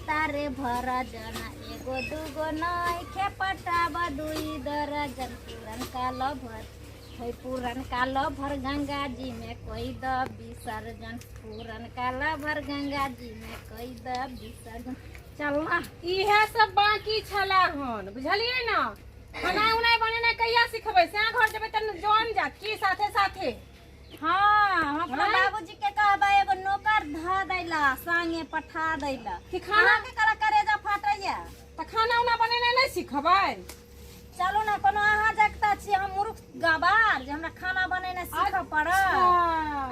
तारे भरजन, एगो दूगो नइखे पटाब दुई दर्जन। पुरनका लभर हे पुरनका लभर गंगा जी में कोई द विसर्जन, पुरनका लभर गंगा जी में कोई द विसर्जन। चलना इहे सब बाकी छला हन, बुझलियै ना? खाना उनाई बनेनाइ कहिया सिखबै? से घर जेबै तऽ जन जात की साथे साथे। हाँ, हम अपना हाँ? बाबूजी के कहबै एगो नौकर ध दैला, संगे पठा दैला। कि खाना अहाँके कला करेजा फाटैया। तऽ खाना उना बनेनाइ नहि सिखबै? चलू ने, कोनो अहाँ जगता छी हम मूर्ख गवार जे हमरा खाना बनेनाइ सीखऽ पड़त? अच्छा।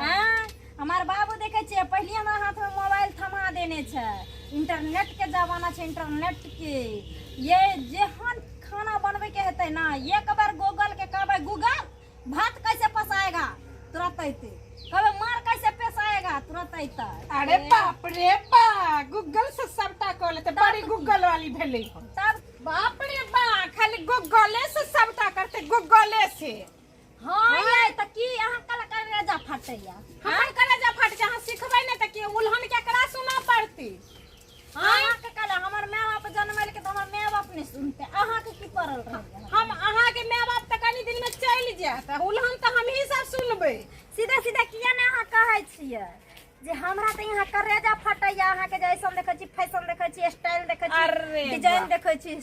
आँय? हमार बाबू देखे छियै पहिले हमरा हाथ में मोबाइल थमा देने छै। इंटरनेट के जमाना छै, इंटरनेट के ये जेहन खाना बनबै के हेतै ना, एक बार गूगल के कहबै गूगल भात कैसे पसाएगा, तुरंत अयतै। कहबै मार कैसे पेसाएगा, तुरंत अयतै। अरे बाप रे बा, गूगल से सबटा कऽ लेतै। बड़ी गूगल वाली भेलै हन। तब बाप रे बा, खाली गूगले से सबटा करतै, गूगले से। हाँ ये तऽ की अहाँ कल करेजा फटैया? हमर करेजा फट छै। अहाँ सिखबै नहि तऽ के उलहन केकरा सुनऽ पड़तै? अहाँके कल हमर माय बाप जनमैलकै तऽ हमर माय बाप नहि सुनतै, अहाँके की पड़ल रहैया? हम अहाँके माय बाप तऽ कनी दिन मे चलि जायत, उलहन तऽ हमही सब सुनबै। सीधा सीधा किया ने अहाँ कहै छियै जे हमरा तऽ यहाँ करेजा फटैया? अहाँके जे ऐसन देखै छी, फैशन देखै छी, स्टाइल देखै छी, अरे डिजाइन वाह। देखै छी,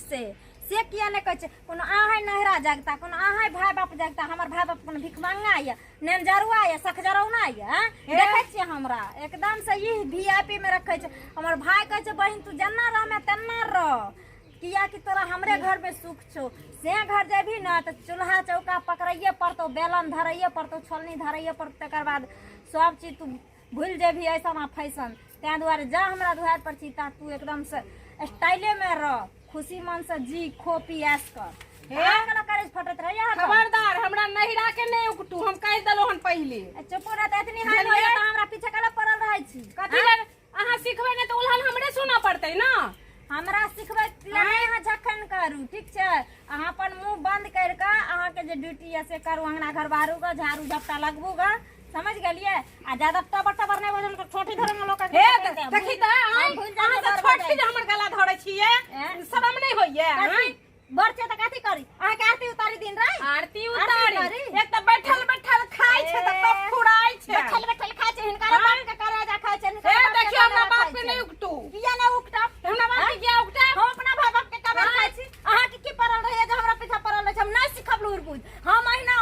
से किया नहि कहै छी? कोनो अहाँ नहिरा जगता, कोनो अहाँ भाय बाप जगता। हमर भाय बाप कोनो भिखमंगा यऽ, नेनजरुआ यऽ, सखजरौना यऽ? हे। देखै छियै हमरा एकदम से ई वी I P मे रखै छै। हमर भाय कहै छै बहिन तू जेना रहमे तेना रह, कियाकि तोरा हमरे घर में सुख छौ। से घर जेबही ने तऽ चूल्हा चौका पकड़ैये पड़तौ, बेलन धरैये पड़तौ, छोलनी धरैये पड़तौ, तकर बाद सब चीज तू भूलि जेबही ऐसन आ फैशन। ताहि दुआरे जा हमरा दुआरि पर छी ता तू एकदम से स्टाइले में रह, खुशी मन से जी खो पी ऐश कर। हे। अहाँ करेज फटैत रहैया अहाँके? खबरदार, हमरा नहिरा के नहि उकटू, हम कहि देलहुँ हन पहिले। चुप रह तऽ एतनी हाल होइया तऽ हमरा पीछे कला पड़ल रहै छी? कथी लए? अहाँ सिखबै नहि तऽ उलहन हमरे सुनऽ पड़तै ने। हमरा सिखबै लए नहि अहाँ झखन करू, ठीक छै? अहाँ अपन मुंह बंद करि कऽ अहाँके जे ड्यूटी यऽ से करू, अंगना घर बाहरू गऽ, झाड़ू झपटा लगबू गऽ, समझ गेलियै? आ ज्यादा टबर टबर नहि बजन तऽ ठोठी धरे में लोक हे देखी तऽ हम भूलि जाइ अहाँ छियै, सब बड़ छोट छी जे हमर गला धरै छियै। हैं? शरम नहि होइए? कथी? बड़ छै तऽ कथी करी? अहाँके आरती उतारी दिन राति? आरती आरती उतारी उतारी? एक तऽ बैठल बैठल खाइ छै तऽ तब फुराइ छै। बैठल बैठल खाइ छै, हिनका बाप के करेजा खाइ छै, हिनकर हे बाप के देखियौ, हमरा करेजा बाप खाइ के छै। नहि उकटू। किया नहि उकटब? हमरा बाप के किया उकटब? हम अपना भाई बाप के कबर खाइ छी। अहाँके की पड़ल रहैया जे हमरा पीछा पड़ल रहै छै? हम नहि सिखब लूर बुझ। हम अहिना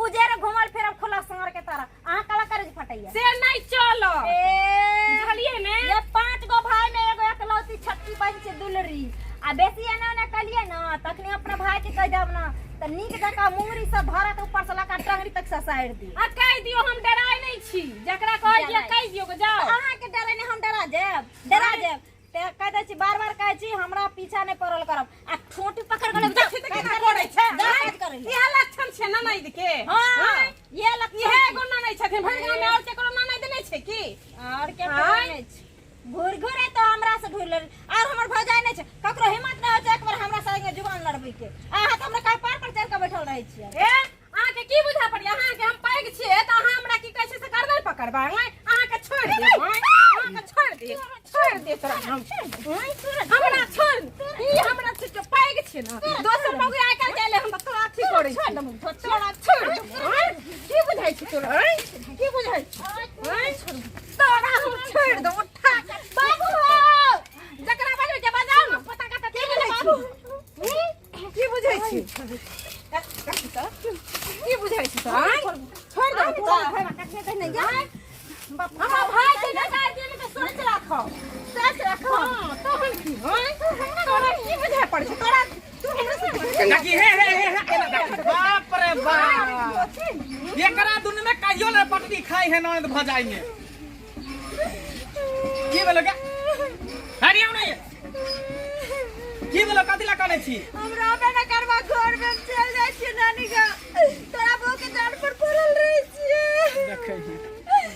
उजेर घुमल फिरब खुला साँढ़ के तरह। अहाँ कला करेज फटैया से नहि चलत, ए बुझलियै ने? ये 5 गो भाई में एगो एकलौती छक्की बहिन छै दुलरी। आ बेसी एने ओने कलिए ना तखनी अपना भाई के कह देब ना तऽ नीक जकाँ मुंगरी सब धरत, ऊपर से लगा टंगरी तक ससारि दी। आ कहि दियौ, हम डराइ नहि छी। जकरा कहै छियै डराइ। कहि दियौ, जाओ। अहाँके डरे नहि, हम डरा जायब? डरा जायब ते कह दै छी, बार बार कहै छी हमरा पीछा नहि पड़ल करब आ ठोटी पकड़ के देखी तऽ केना करै छै। काज करै इएह लक्षण छै ननैद के। हाँ, ये लक्षण इएह छै। एगो ननैद छथिन भरि गाँव में, और केकरो ननैद नहि छै की? और के आँय? नहि छै। घुर घुर तो हमरा से घुर ले और हमर भौजाई नहि छै, ककरो हिम्मत नहि होइ छै एक बार हमरा संगे जुबान लड़बै के। अहाँ तऽ हमरा कपार पर चढ़ि कऽ बैठल रहै छियै। ए अहाँके की बुझा पड़िया? अहाँके हम पैघ छियै तऽ अहाँ हमरा की कहै छै से गर्दन पकड़बै? आँय, अहाँके छोड़ि देब? आँय, अहाँके छोड़ि देब? छोड़ि दे तोरा हम। आँय, हमरा छोड़ ई, हमरा से तो पैघ छै ने। दोसर मौगी आइ काल्हि जाय ले हम तोरा अथी करै छी, तोरा छोड़ि देब। आँय, की बुझाइ छै तोरा? आँय, की बुझाइ छै? आँय, तोरा हम छोड़ि देब उठा के। बाबू हो जकरा बजबै के बजाउ ने। पता कता की बुझाइ छै? हूँ? की बुझाइ छै? की बुझाइ छै तोरा? आँय? छोड़ि देब तोरा। हमरा भाय के नहि गारि दियै ने तऽ सोचि राखब, सोचि राखब। हँ, तहन की? हँ, तोरा की बुझाइ पड़ै छै? तोरा तू हमरा से काकी, हे हे हे हे, केना देखै? बाप रे बाप, एकरा दुनू में कहियो ने पटरी खाई है ननद भजाई में। की भेलो के? हरी आउ ने। की भेलो? कथी ला कानै छी? हम रहबे न करबा घर में, हम चल जाइ छियै नानी गाँव। तोरा बहू के जान पर पड़ल रहै छियै। देखै छी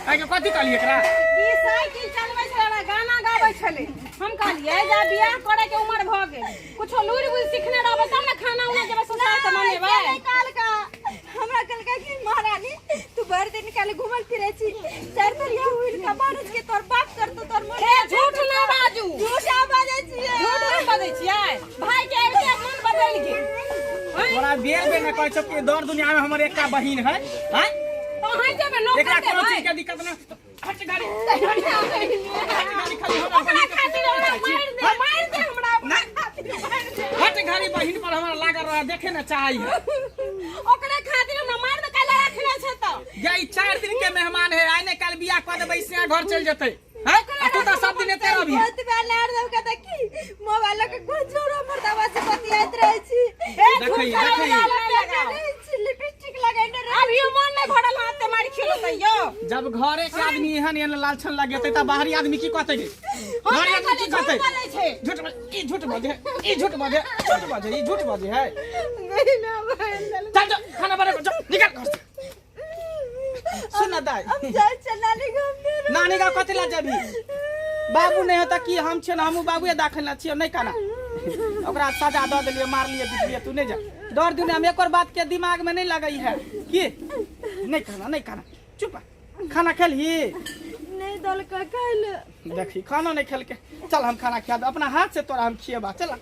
आइ के कथी कहली एकरा? ई साइकिल चलबै छलै ने, गाना गाबै छलै। हम कहलियै जे बियाह करे के उम्र भऽ गेल, कुछो लुरि बुझि सिखने रहबै तब ने खाना उना जेबै ससुराल से मनेबै। से नहि कहलका, हमरा कहलका कि महारानी तू भरि दिन काले घुमल फिरै छी, चारि तरिया हुइल का बारिश के तोर बाप करतो तोर मन। हे, झूठ ना बाजू। झूठ आ बाजै। बेर बेर कहै छौ कि दर दुनिया में हमर एकटा बहिन है हैं तो अहाँ जेबै नौकर एकरा कोनो देबै चीज के दिक्कत ना हट गाड़ी हट गाड़ी खाली हमरा ओकरा बहिन के खातिर हमरा मारि दे मारि दे हमरा ओकरा नहीं। खातिर मारि दे हट घड़ी बहिन पर हमरा लागल रहा देखे न चाही है ओकरा खातिर हमरा मारि दे काल्हि रखने छै तऽ या ई 4 दिन के मेहमान है आइ ने काल बियाह कऽ देबै से घर चलि जेतै हैं आ तू तऽ सब दिन एते रहबी बहुत बार लड़ दब के देखी मोबाइल के गुजरो मर्दावा से बतियाइत रहै छी देखै देखै लिपस्टिक लगेने रहै अभियो मन नहि भरल हाथ ते मारि खेलो तैयो जब घरे के आदमी एहन एहन लालछन लगेतै तऽ बाहरी आदमी की कहतै गे हम बाहरी नहि आदमी की कहलियै, झूठ कहतै बोलै छै झूठ ई झूठ बजे ई झूठ बजे झूठ बजे ई झूठ बजे है चल चल खाना बना चल निकल घर से सुन ना दाई हम जाइ छै नानी गाम में नानी गाँव कथी ला जेबही बाबू नहीं होता कि हम छियै ने हमहूँ बाबूए दाखल ना छियै नहीं काना ओकरा सजा दऽ देलियै मारलियै पिटलियै तू नहीं जा डर दुनिया में एक और बात के दिमाग में नहीं लगई है कि नहीं खाना नहीं खाना चुप खाना खेलही नहीं दल का खाइल देखी खाना नहीं खेलके चल हम खाना खिया दो अपना हाथ से तोरा हम खिएबा चल